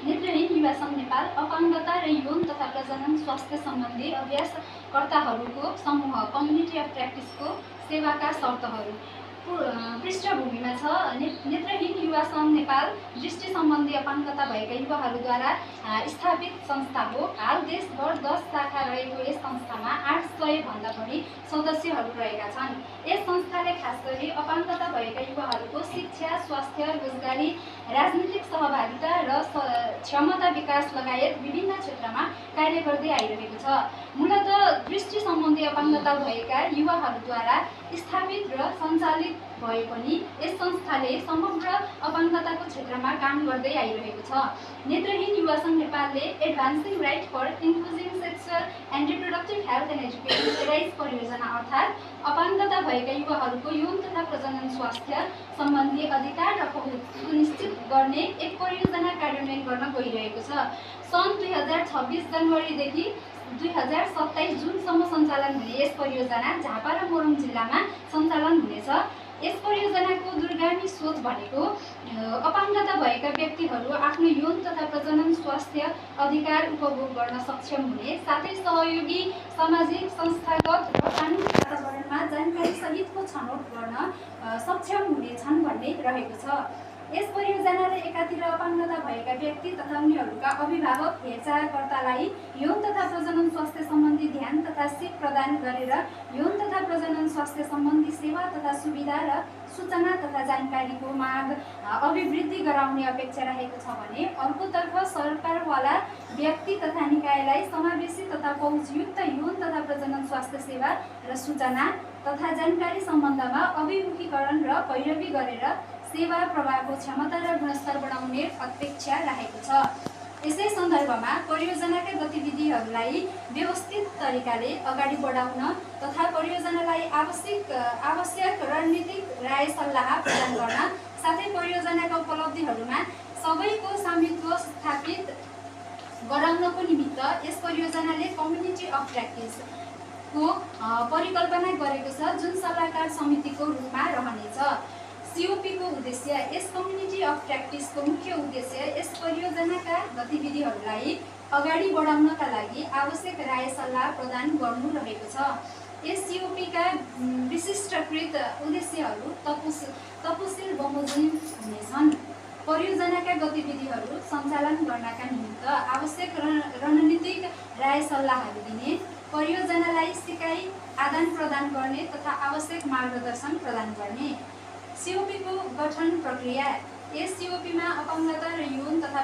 नेत्रहीन युवा सङ्घ नेपाल अपाङ्गता र यौन तथा प्रजनन स्वास्थ्य सम्बन्धी अभ्यासकर्ताहरूको समूह कम्युनिटी अफ प्र्याक्टिसको सेवाका शर्तहरू पृष्ठभूमिमा छ। नेत्रहीन युवा सङ्घ नेपाल दृष्टि सम्बन्धी अपाङ्गता भएका युवाहरूद्वारा स्थापित संस्था हो। हाल देशभर 10 शाखा रहेको यस संस्थामा 800 भन्दा बढी सदस्यहरू रहेका छन्। यस संस्थाले खास गरी अपाङ्गता भएका युवाहरूको शिक्षा, स्वास्थ्य, रोजगारी, राजनीतिक सहभागिता र क्षमता विकास लगायत विभिन्न क्षेत्रमा कार्य गर्दै आइरहेको छ। मूलतः दृष्टि सम्बन्धी अपाङ्गता भएका युवाहरूद्वारा स्थापित र सञ्चालित भए पनि यस संस्थाले समग्र अपाङ्गताको क्षेत्रमा काम गर्दै आइरहेको छ। नेत्रहीन युवा सङ्घ नेपालले advancing right for inclusive sexual and reproductive health and education arise परियोजना अर्थात् अपाङ्गता भएका युवाहरूको यौन तथा प्रजनन स्वास्थ्य सम्बन्धी अधिकार र पहुँच सुनिश्चित गर्ने एक परियोजना कार्यान्वयन गर्न गइरहेको छ। सन् 2026 जनवरीदेखि 2027 जुनसम्म सञ्चालन हुने यस परियोजना झापा र मोरङ जिल्लामा सञ्चालन हुनेछ। यस परियोजनाको दूरगामी सोच भनेको अपाङ्गता भएका व्यक्तिहरू आफ्नो यौन तथा प्रजनन स्वास्थ्य अधिकार उपभोग गर्न सक्षम हुने साथै सहयोगी सामाजिक, संस्थागत र कानुनी वातावरणमा जानकारी सहितको छनौट गर्न सक्षम हुनेछन् भन्ने रहेको छ। यस परियोजनाले एकातिर अपाङ्गता भएका व्यक्ति तथा उनीहरूका अभिभावक हेरचाहकर्तालाई यौन तथा प्रजनन स्वास्थ्य सम्बन्धी ध्यान तथा सिप प्रदान गरेर यौन तथा प्रजनन स्वास्थ्य सम्बन्धी सेवा तथा सुविधा र सूचना तथा जानकारीको माग अभिवृद्धि गराउने अपेक्षा रहेको छ भने अर्कोतर्फ सरकारवाला व्यक्ति तथा निकायलाई समावेशी तथा पहुँचयुक्त यौन तथा प्रजनन स्वास्थ्य सेवा र सूचना तथा जानकारी सम्बन्धमा अभिमुखीकरण र पैरवी गरेर सेवा प्रवाहको क्षमता र गुणस्तर बढाउने अपेक्षा रहेको छ। यसै सन्दर्भमा परियोजनाका गतिविधिहरूलाई व्यवस्थित तरिकाले अगाडि बढाउन तथा परियोजनालाई आवश्यक रणनीतिक राय सल्लाह प्रदान गर्न साथै परियोजनाका उपलब्धिहरूमा सबैको स्वामित्व स्थापित गराउनको निमित्त यस परियोजनाले कम्युनिटी अफ प्र्याक्टिसको परिकल्पना गरेको छ, जुन सल्लाहकार समितिको रूपमा रहनेछ। सिओपीको उद्देश्य यस कम्युनिटी अफ प्र्याक्टिसको मुख्य उद्देश्य यस परियोजनाका गतिविधिहरूलाई अगाडि बढाउनका लागि आवश्यक राय सल्लाह प्रदान गर्नु रहेको छ। यस सिओपीका विशिष्टकृत उद्देश्यहरू तपसिल बमोजिम हुनेछन्। परियोजनाका गतिविधिहरू सञ्चालन गर्नका निमित्त आवश्यक रणनीतिक राय सल्लाहहरू दिने, परियोजनालाई सिकाइ आदान प्रदान गर्ने तथा आवश्यक मार्गदर्शन प्रदान गर्ने। सिओपीको गठन प्रक्रिया यस सिओपीमा अपाङ्गता र यौन तथा